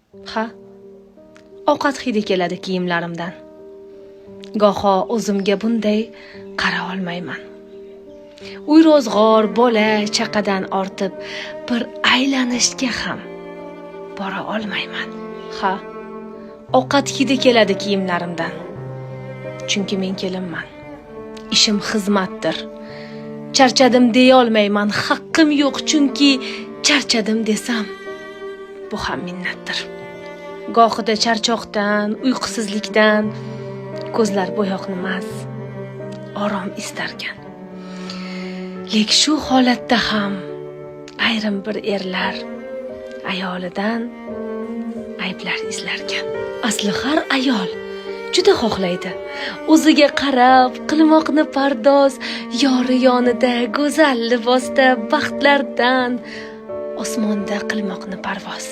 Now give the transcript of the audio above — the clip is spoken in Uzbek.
Ha, ovqat hidi keladi kiyimlarimdan. Goho o'zimga bunday qara olmayman. Uy ro'zg'or, bola chaqadan ortib bir aylanishga ham bora olmayman. Ha, ovqat hidi keladi kiyimlarimdan. Chunki men kelinman. Ishim xizmatdir. Charchadim deya olmayman, haqqim yo'q, chunki charchadim desam bu ham minnatdir. Gohida charchoqdan, uyqusizlikdan ko'zlar bo'yoqni emas, orom istarkan. Lek shu holatda ham ayrim bir erlar ayolidan ayblar izlarkan. Asli har ayol juda xohlaydi o'ziga qarab qilmoqni pardoz, yori yonida go'zal libosda baxtlardan osmonda qilmoqni parvoz.